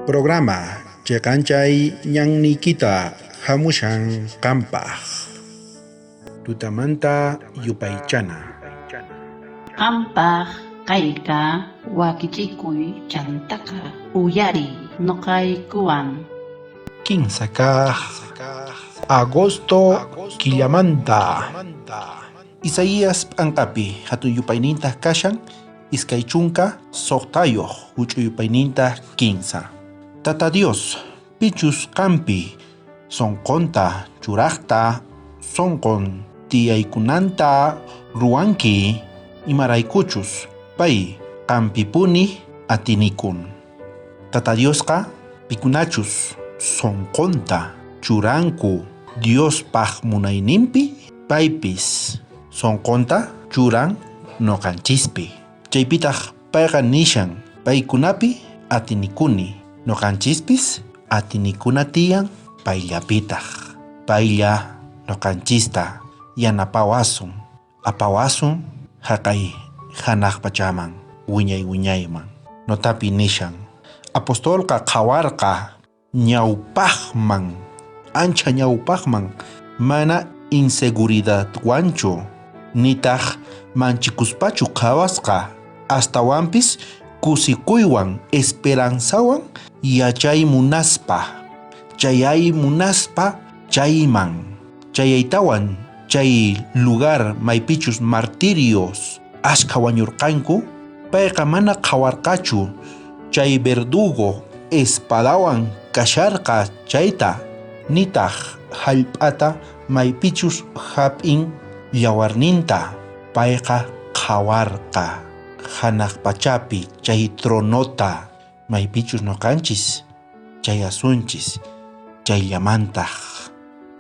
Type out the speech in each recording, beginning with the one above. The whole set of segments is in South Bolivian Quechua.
Programa cheqanchay ñanniykita hamushan qampaj. Tutamanta yupaychana. Qampaj kayka wakichikuy chantaqa uyariy noqaykuwan. Kinsa kaj agosto killamanta. Isaías p'anqapi hatun yupaynintaj kashan 26, huch'uy yupaynintaj 3. Tata Dios, pichus qampi sonqonta churajta sonqon tiyaykunanta ruwanki, imaraykuchus pay qampipuni atinikun. Tata Diosqa pikunachus sonqonta churanku Diospaj munayninpi, paypis sonqonta churan noqanchispi. Chaypitaj payqa nishan paykunapi atinikuni, noqanchispis atinikuna tiyan payllapitaj. Paylla noqanchista yanapawasun, apawasun jaqay janaj pachaman, wiñay wiñayman. Notapi nishan, apostolqa qhawarqa ñawpajman, ancha ñawpajman, mana inseguridadwanchu, nitaj manchikuspachu qhawasqa, astawanpis kusikuywan, esperanzawan yachay munaspa, chayay munaspa chayman, chayaytawan chay lugar maypichus martirios ashkha wañurqanku, payqa mana qhawarqachu chay verdugo espadawan kasharqa chayta, nitaj jallp'ata maypichus jap'in yawarninta, payqa qhawarqa janaj pachapi chay tronota maypichus noqanchis chayasunchis chayllamantaj.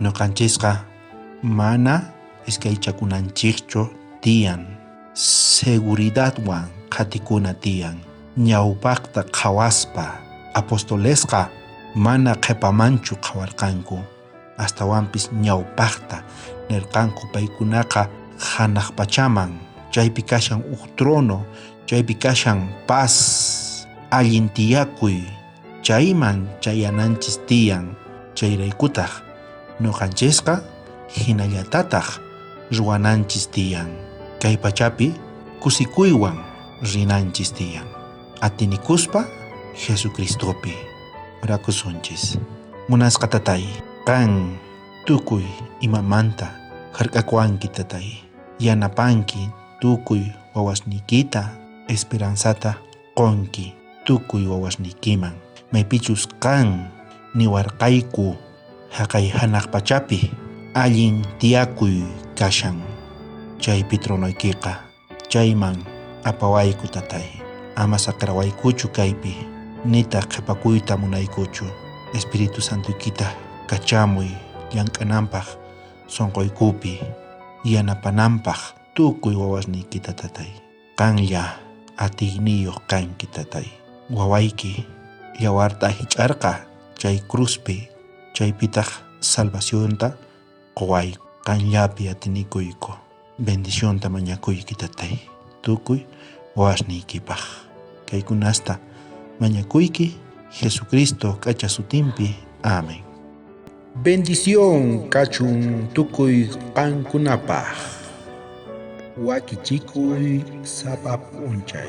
Noqanchisqa mana iskaychakunanchikchu tiyan, seguridadwan qhatikuna tiyan. Ñawpaqta qhawaspa apostolesqa mana qhepamanchu qhawarqanku, astawanpis ñawpaqta nerqanku paykunaqa janaj pachaman, chaypi kashan uj trono, chaypi kashan paz, allin tiyakuy, chayman chayananchis tiyan. Chayraykutaj noqanchisqa jinallatataj ruwananchis tiyan. Kay pachapi kusikuywan rinanchis tiyan. Atinikuspa Jesucristopi orakusunchis. Munasqa tatay, qan tukuy imamanta jark'akuwanki tatay, yanapanki tukuy wawasniykita, esperanzata qonki tukuy wawasniykiman, maypichus qan niwarqayku jaqay janaj pachapi allin tiyakuy kashan, chaypi tronoykiqa, chayman apawayku tatay, ama saqerawaykuchu kaypi, nitaj qhepakuyta munaykuchu. Espíritu Santoykita kachamuy llank'ananpaj sonqoykupi, yanapananpaj tukuy wawasniykita tatay. Qanlla atiyniyoj kanki tatay. Wawayki yawarta jich'arqa chay cruzpi, chaypitaj salvacionta qowayku. Qanllapi atinikuyku. Bendicionta mañakuyki tatay, tukuy wawasniykipaj. Kaykunasta mañakuyki Jesucristo k'acha sutinpi. Amén. Bendición kachun tukuy qankunapaj. Wakichikuy sapa p'unchay.